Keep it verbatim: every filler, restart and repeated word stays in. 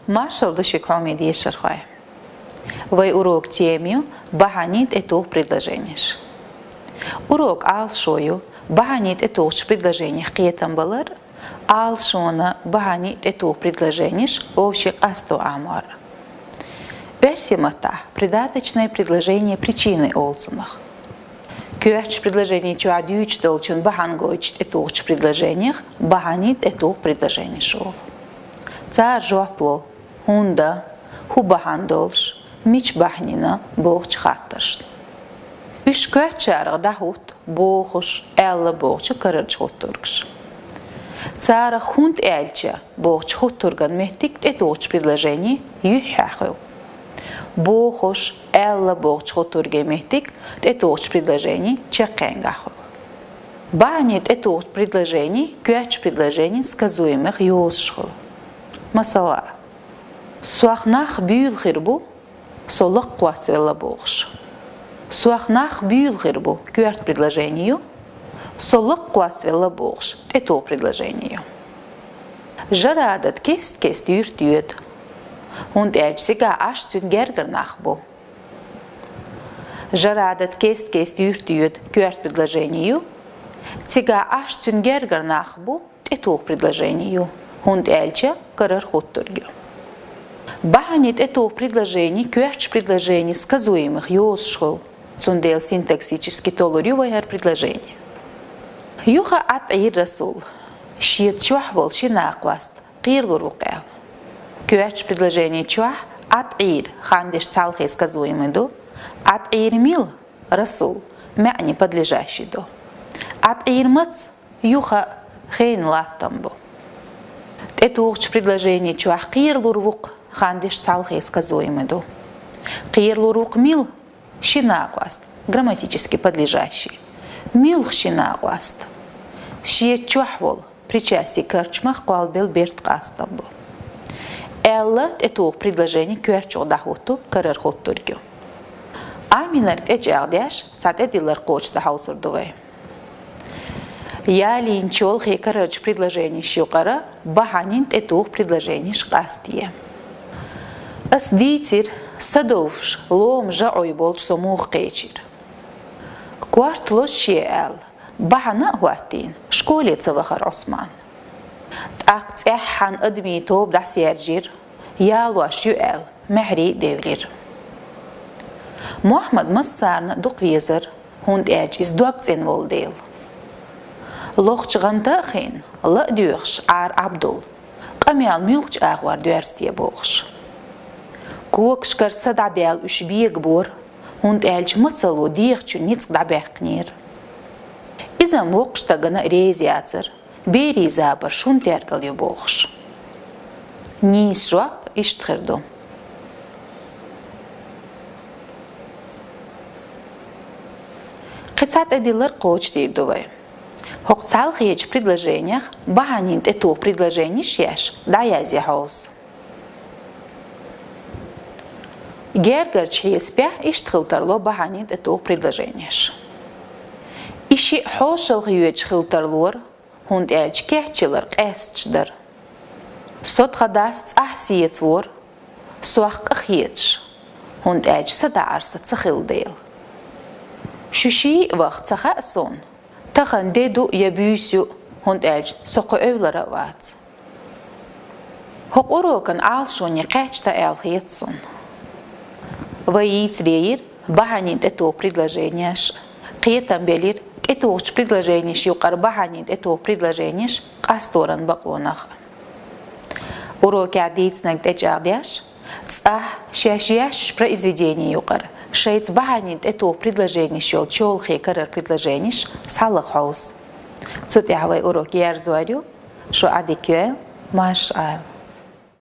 Маршалла ду шуга, хьоме дешархой. Вай урока тема ю бахьанийн тӀетуху предложенеш. Урока Ӏалашо ю бахьанийн тӀетухучу предложенех кхетам балар, Ӏалашонан бахьанийн тӀетуху предложенеш вовшийн къасто Ӏамор. Оьрсийн маттахь придаточное предложение причиной олу цунах. Коьртачу предложени чохь дуьйцуш долчун бахьана гойтуш тӀетухучу предложенех бахьанийн тӀетуху предложенеш олу. Цара жоп ло: хӀунда, хӀун бахьана долуш, мича бахьанина бохучу хаттаршна. Уьш коьртачарах дӀахӀутту бохуш, аьлла бохучу карарчу хӀуттургаш. Царах хӀунда аьлча бохучу хӀуттурган меттиг тӀетухучу предложенин юьххьехь хуьлу. Бохуш, аьлла бохучу хӀуттурган меттиг тӀетухучу предложенин чаккхенгахь хуьлу. Бахьанийн тӀетухучу предложени коьртачу предложенин сказуемых йозуш хуьлу. Масала, сох нах буьйлу хир бу, со лакха кхоссавелла бохуш. Сох нах буьйлу хир бу коьрта предложени ю, со лакха кхоссавелла бохуш тӀетуху предложени ю. Жарадат кест-кеста юьрта йоьду, хӀунда аьлча цигахь Ӏаш цуьнан гергара нах бу. Жарадат кест-кеста юьрта йоьду коьрта предложени ю, цигахь Ӏаш цуьнан гергара нах бу тӀетуху предложени ю, хӀунда аьлча карара хӀуттург ю. Бахьанийн тӀетуху предложени коьртачу предложенин сказуемых йозуш хуьлу, цундела синтаксически толур ю вай хӀара предложени. Юха ӀатӀийра Расул, шеца чохь волу ши накъост кхералур ву-кх аьлла. Коьртачу предложени чохь ӀатӀийра хандеш цхьалхе сказуемый ду, ӀатӀийра мила, Расул, маьӀне подлежащий ду. ӀатӀийра маца, юха хенан латтам бу. ТӀетухучу предложени чохь кхералур ву-кх хандеш цхьалхе сказуемый ду. Кхералур ву-кх мила, ши накъост, грамматически подлежащий. Муьлха ши накъост? Шеца чохь волу причастин карчамах кхолбелла бертан къастам бу. Аьлла тӀетуху предложени коьртачух дӀахӀутту карара хӀуттург ю. Аминарг тӀечӀагӀдеш, цхьа тӀедиллар кхочуш дӀахьовсур ду вай. Ялийначу чолхе карарчу предложенешна юкъара бахьанийн тӀетуху предложенеш къастае. Ас дийцира, са довш, лома жаӀуй болчу со муха кхечира. Корта лоза шен аьлла, бахьана а хӀоттийна, школе ца вахара Ӏусман. ТӀаккха цӀеххьана адамийн тоба дӀасаьржира, ялош ю аьлла, маьхьарий а девлира. Мохьмад массарна а дукха везара, хӀунда аьлча иза дог цӀена волу дела. Лохчу гӀанта а хиъна, ла а доьхуш, Ӏара Ӏабдул, къамел муьлхачу агӀор доьрзу те бохуш. Когашкара са дӀадаьлла уьш бегабора, хӀунда аьлча мацалло дегӀачун ницкъ дӀабаьккхинера. Иза-м воккхачу стагана а реза яцара, берийн забар шун тергал ю бохуш. Нийса жоп иштта хир ду. Кхин цхьа тӀедиллар кхочушдийр ду вай. ХӀокху цхьалхечу предложенех бахьанийн тӀетуху предложенеш еш дӀаязъе хьовса. Гергарчу хьесапехь иштта хила тарло бахьанийн тӀетуху предложенеш. И шиъ хьошалгӀа йоьдуш хила тарлора, хӀунда аьлча кечйилар къаьсташ дара. Со тхан дас цӀахь сецавора, сох къа хеташ, хӀунда аьлча са даӀар сан ца хилла дела. Шу ший а ваха ца хаьа суна, тахана де ду я буьйса ю, хӀунда аьлча со кху эвлара а вац. ХӀокху урокан Ӏалашоне кхаьчна аьлла хета суна. Вай йийцаре йира бахьанийн тӀетуху предложенеш, кхетам белира тӀетухучу предложенешна юкъара бахьанийн тӀетуху предложенеш къасторан бакъонах. Урокехь дийцинарг тӀечӀагӀдеш, цӀахь шаьш яьшначу произведенийн юкъара шайца бахьанийн тӀетуху предложенеш йолу чолхе карара предложенеш схьалаха хьовса. Цу тӀехь вай урок ерзор ю, шу Ӏадика йойла, марша Ӏойла.